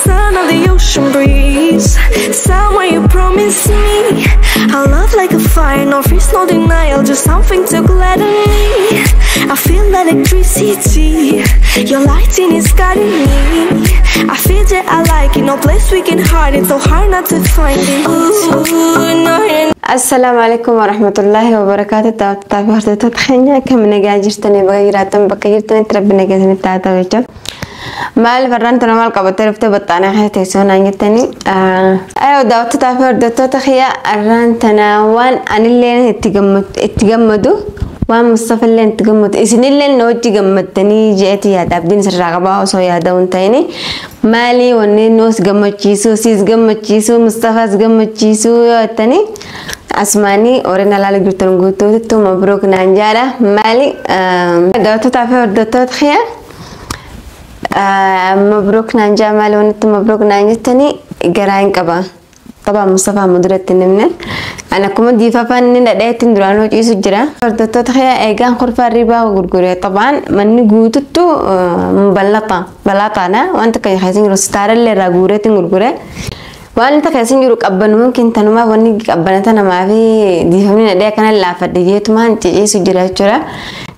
Sound of the ocean breeze, somewhere you promise me a love like a fire, no fears, no denial, just something to gladden me. I feel electricity, your lighting is guiding me. I feel that I like it, no place we can hide it, so hard not to find it. Ooh, no. Assalaamu alaikum warahmatullahi wabarakaatuh. Daawwattoota fi hordoftoota keenya akkam nagaa jirtanii bakka jiraattan bakka jirtanitti rabbi nagaa isinitti haa ta'u jechuudha. Maal farraan tana maal qabattee dhuftee baxxaanaa keessa teessoo naan jettanii. Ayoo daawwattoota fi hordoftoota kiyya arraan tana waan anillee itti gammadu waan Mustafallee itti gammadu isinillee na wajji gammaddanii je'eeti yaada abdiin sirraa qabaa osoo yaada hin ta'ini. Maali wanni nuus gammachiisu siis gammachiisu Mustafaas gammachiisu yoo jettanii asmaanii warreen alaala jirtan guutuutti mabruuk naan jaala. Maali daawwattootaa fi hordoftoota kiyya mabruuk naan jaa maali wanti mabruuk naan jettanii garaa hin qaba. Taphaa Mustafaa muduratti hin himne. Ani akkuma diifafaan inni dhadhee duraan hojjiisu jira. Hordoftoota kiyya eegaan kurfaa ribaa gurgure taphaan manni guututtu bal'ata bal'ataadha. Wanta kan keessa jiru sitaarallee irraa guureetiin gurgure. Wanta keessa jiru qabbanu mumkin tanumaaf wanni qabbanata namaa fi diifamni dhadhee akkana laafadhe jeetumaan ciciisu jira jechuudha.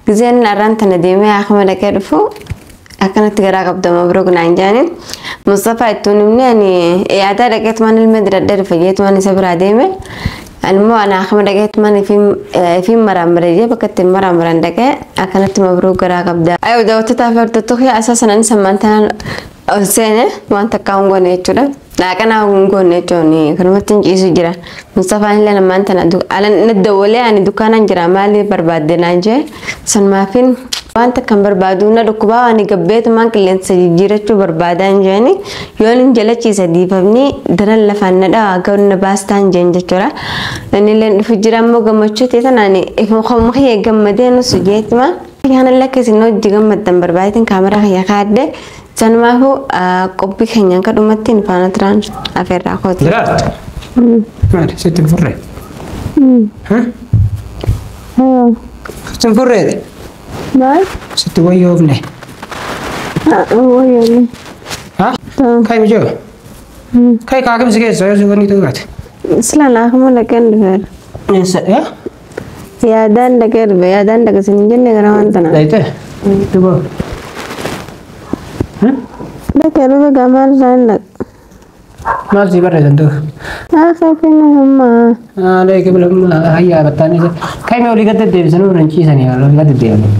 Gizeen arraan tana deemee akkuma dhaqee dhufu akkanatti garaa qabda mabruuk naan jaaniin. Mustafaa ittuun himne ani yaadaa dhaqeetumaan ilma diradhee dhufe jeetumaan isa biraa deeme. Ani immoo ana akkuma dhaqeetumaan ifiin maraamare jee bakka ittiin maraamaran dhaqee akkanatti mabruuk garaa qabda. Ayoo daawwattootaa fi hordoftoota kiyya asaasan ani sammaan tanaan ol seene waan takkaa hin goone jechuudha. Laaqanaa hin goone jechuun kanumatti hin ciisu jira. Mustafaan illee namaan tana ala na dawwalee ani dukkaanaan jira maali barbaadde naan jee sanumaafin wanta kan barbaadu na dhukkubaa waan gabbeetumaan qilleensa jijjiirachuu barbaadaan jeeni yoon hin jala ciisa diifamni daran lafaan na dhawaa garuu na baastaan jeen jechuudha. Inni illee dhufu jira immoo gammachuu ta'e tanaan ifuma kiyya gammadee nus jeetuma. Kana lakkisin hojii gammaddan barbaadeetiin kaameraa kiyya kaadde sanumaafuu qophii keenyaan kadhumatti hin faana turaan afeerraa kooti. Daraartu. Maali sitti hin furree? Sitti hin furree? Maal? Sitti wayyoofne. Wayyoofne. Kai mijoo? Kai kaakimsi keessa yoo si wanni ta'u baate. Silaan akkuma dhaqeen dhufeera. Eessa? Yaadaan dhaqee dhufe yaadaan dhaqe sin hin jenne gara waan tanaa. Dhayitee? Duba. Dhaqee dhufe gamaan isaan dhaq. Maal si barreessan ta'u? Akka hamma. Leeke bila hayyaa battaanii. Kai mee olii gad deddeebisan irra hin ciisanii olii gad deddeebisan.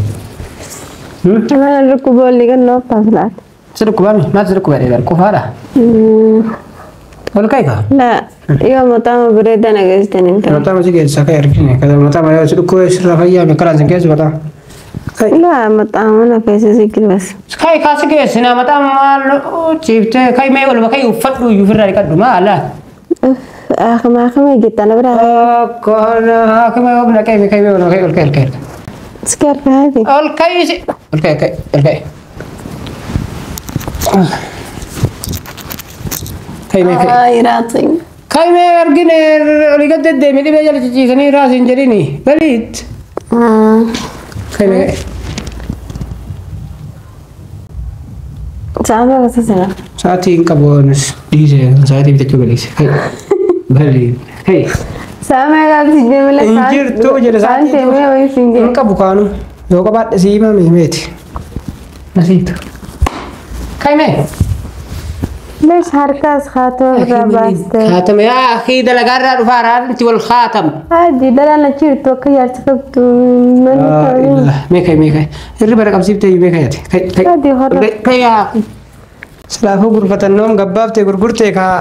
Mana dhukkuba olii gad noofaaf laata. Si dhukkubame maal si dhukkubee dheedar qofaadha. Ol kai kaa? La yoo mataa bareedaa nageessitan hin ta'u. Mataa si keessa kai argine mataa yoo si dhukkubee sirraa fayyaame karaan sin keessa mataa. La mataa mana keessa si gilbas. Kai kaasi keessina mataa maal ciiftee kai mee olma kai uffadhu iyyuu ofirraa dhiqadhu maala. Akkuma akkuma jettan biraa. Akkana akkuma yoo bina kai kai mee olma kai ol kai ol kai. Sigarra haati. Ol kai si ol kai kai ol kai. Kai mee kai. Ay raatiin. Kai mee argine olii gad deddeemi dhibee jala ciciisanii raasiin jedhini baliit. Kai mee kai. Sa'aa keessa sana. Sa'aatii hin qabu anis dhiise sa'aatii bitachuu galiise. Baliit. Kai. Sa'aa meeqaatti deemee Hin jirtu jedhe sa'aatii. sa'aatii. Deemee wayii siin Hin jedhe. qabu kaanu yoo qabaadhe sii himame meeti. Nasiitu. Kai mee. Lees harkaas haatoo irraa baastee. Khaatama yaa akhi dalagaarraa dhufaa raadinti wal khaatam. Haji dalaan achi jirtu akka jaarsa qabdu manni ta'uu. Mee kai mee kai. Irri bara qabsiiftee mee kai ati. Kai kai. Haji horra. Kai yaa. Silaafuu gurfatannoon gabbaabtee gurgurtee kaa.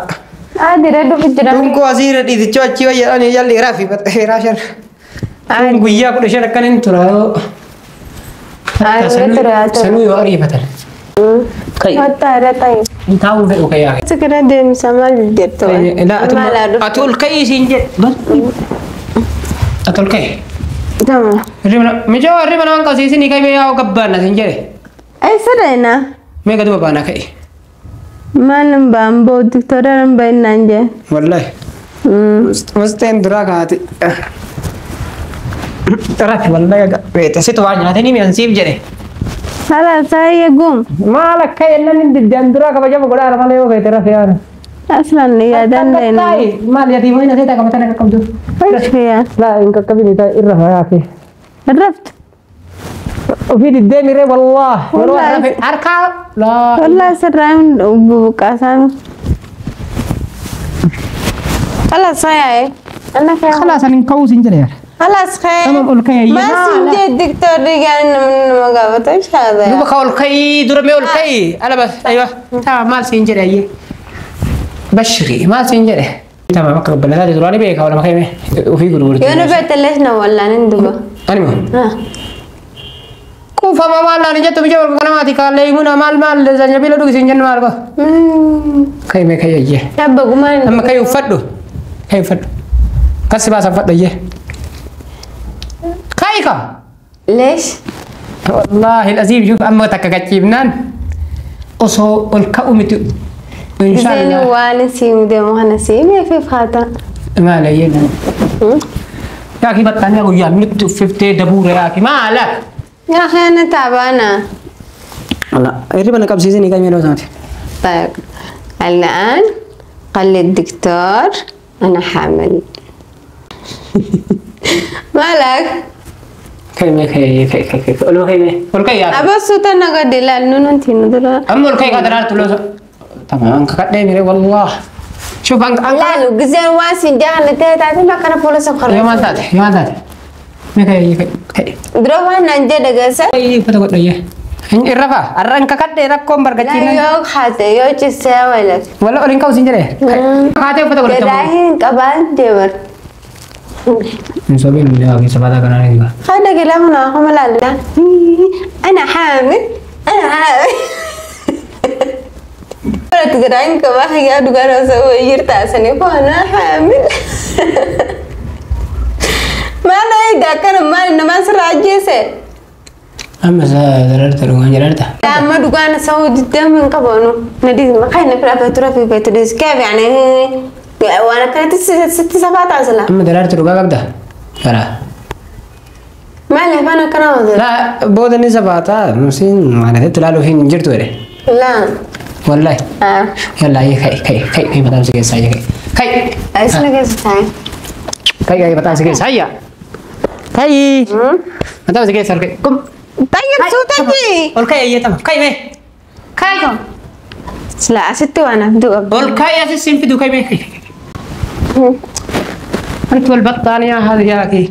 Haji reddu jira. Dhungoo asiirra dhiitichoo achii wayyaadhaan jalli raafi raashan. Kun guyyaa 15 akkan hin tura. Sanuu yoo ariifatan. Kai. Mataa irra ta'e. Hin taa'uun fedhu kai yaa. Sikira deemsa maal jettu? Ati ol ka'ii siin jedhe. Ati ol ka'i. Tama. Mijoo hirriba namaan qabsiisinii kai mee yaa'u gabbaanna siin jedhe. Eessa deena? Mee gadi babaanaa ka'i. Maal nan ba'an boo diktoora nan ba'in naan jee. Wallahi. Musteen duraa kaati. Rafi wallahi beete situ waan nyaatanii mi'an siif jedhe. خلاص هيا قوم. مالك كاي إنني ندي أندرا كبجة بقول أنا مالي وقت ترى فيها. أصلا يا دندن. مال يا دي وين نسيتها كم تنا كم دو. إيش فيها؟ لا إنك كبيني تا إرفع يا أخي. عرفت. وفي الدم ري والله. والله أركع. لا. والله سرعان وبكاسان. خلاص هاي. أنا فيها. خلاص أنا نكوز إنجلير. خلاص خير. تمام أولكي. ما سنجي الدكتور رجع من مقابلته إيش هذا؟ دوبك أولكي درمي أولكي. أنا بس أيوة. تمام مال سنجري. بشري ما سنجري. تمام أقرب بنا هذا دراني بيك ولا ما خيمة وفي قرور. يا نبي تلهنا ولا نندبه. أنا ما. كوفا ما مال لا نجت بيجوا كنا ما تكال ليمون مال مال زنجبيل دوك سنجن مالك. خيمة خيمة. أبغى ما. أما كيف فدو كيف فدو. كسب أسفت ده. خايفة. ليش؟ والله العظيم شوف أما تكاكيبنان أصو الكأمة إن شاء الله. زين وانسي ودي مهنسي ما في فاتا. ما علينا. يا أخي بطانية ويا نت 50 دبورة يا أخي ما عليك. يا أخي أنا تعبانة. لا قريبا أنا كم سيزن يكمل لو سمحت. طيب الآن قال لي الدكتور أنا حامل. مالك؟ كيمي كي كي كي كي قولوا كيمي قول كي يا أبى صوتنا قد لا نون تين دلا أمور كي قدر تلو تمام كقدر ميري والله شوف أنك لا لو جزء واسين جاهل تأتي ما كان بولس خرج يا ما تأتي يا ما تأتي مي كي كي دروا ننجد جالسة أي فتقول لي الرفع الرنك كقدر ركوم بركتين لا يوك حتى يوك سوالك ولا أرنك وسين جري كاتي فتقول لي دراهم كبان جبر نسوي من اللي سبعة كنا نيجي. خلنا كلامنا هم لا لا أنا حامل أنا حامل. تقرأين كمان هي أدوار أسوي يرتاسني فأنا حامل. ما أنا إذا كان ما إنما سراجيسه. أما زررت لو جررت. لا ما دوغان أسوي جدا من قبله ندي ما خلينا في الفترة في بيت كيف يعني. وأنا كانت 6 7 عزلة. أما درارت ربع قبضة. لا. ما له أنا كنا لا بود النسبة مسين معناته تلالو هين جرت وره. لا. والله. يلا هي كي كي كي كي بتاع سكين سايا كي. كي. إيش نقول سايا؟ كي كي بتاع سكين سايا. كي. بتاع سكين سايا كي. كم. طيب صوتك. والكي هي تمام كي مي. كي. لا ستة وأنا بدو. والكي أساسين في دو كي مي كي. أنت والبطانية هذه يا أخي.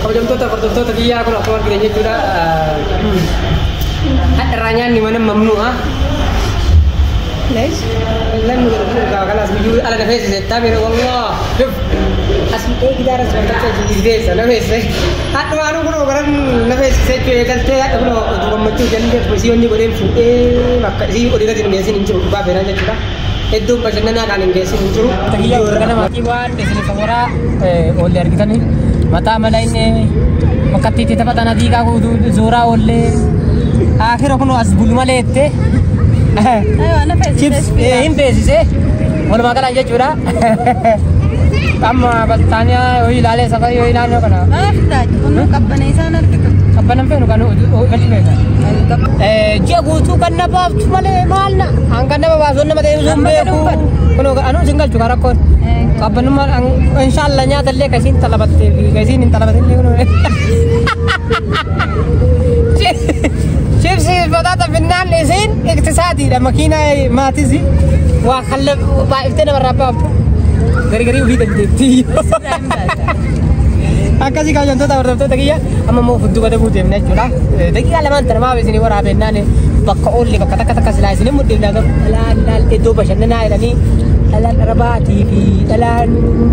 Kabajamtoota hordoftoota biyyaa kun akkuma argitan jechuudha. Hadharraa nyaanni mana mamnu'a. ليش؟ لن خلاص بيجوا على نفسي تامر والله شوف أسمع كده رأس مرتبة جديدة نفسي حتى ما أنا كنا قرن نفسي سيد قلت أنا كنا جنب بس يوني بديم شو إيه ما كذي أوريدا جنب جالسين نجرو بابا بيران جتلا إدوم بجننا كان جالسين نجرو تكيا وركنا ما كيوان دسني سمورا أولي أركتني متى ملاين مكتي تتبع تنادي كاكو زورا أولي آخر كنا أسبول مالته أيوة أنا chips hin beeksise walumaa galaan jechuudha. Amma baltaaniyaa yoo ilaalee safarii yoo naannoo kana. Qabbanan feenu kan galchi beekan. Ji'a guutuu kan na baaftu malee maal na hanga nama baasu nama deebisuu hin beeku. Kunoo anuun sin galchu rakkoon. Qabbanummaa inshaallah nyaata illee kasiin talabattee fi kasiin hin talabatin kunoo. Chips batata finnaan isiin iqtisaadiidha makiinaa maatisi waa kallab baay'iftee namarraa baaftu gargarii ofii dandeettii. Akkasii kaayyoontoota hordoftoota kiyya amma immoo fudduu gada buuteefna jechuudha. Daqiiqaa lamaan tana maaf isinii waraabennaan bakka oolli bakka takka takka silaa isinii mudhiifna garuu laal laal iddoo bashannanaa jedhanii Dhalaan Arabaatii fi dhalaan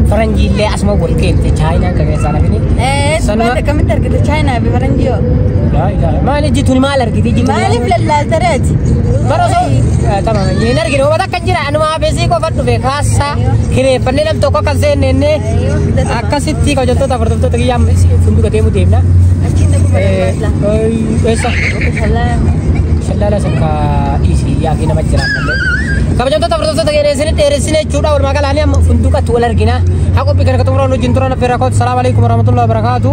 Faranjiillee asuma wal keente Chaayinaan kan keessaa nafini. Sanuma akkamitti argite Chaayinaa fi Faranjii hoo? Maal ejjituun maal argite ejjituun? Maaliif lallaaltareeti? Bara osoo tamam hin argine uummata akka jira anuma abesii qofa dhufe kaasa kireeffannee nam tokko akka seennenne akkasitti kabajattoota hordoftoota kiyyaa funduqa deemu deemna. Achiin dhaquu barbaadla. Eessa? Shallaala sakka dhiisii yaafii nama jira malee. Kabajamtoota hordoftoota keenya isin dheeressine jechuudha walumaa galaanii amma funduqatti wal argina. Haa qophii kana xumuran wajjin turan affeerraa kootu. Salaamu alaikum warahmatullahi wabarakaatu.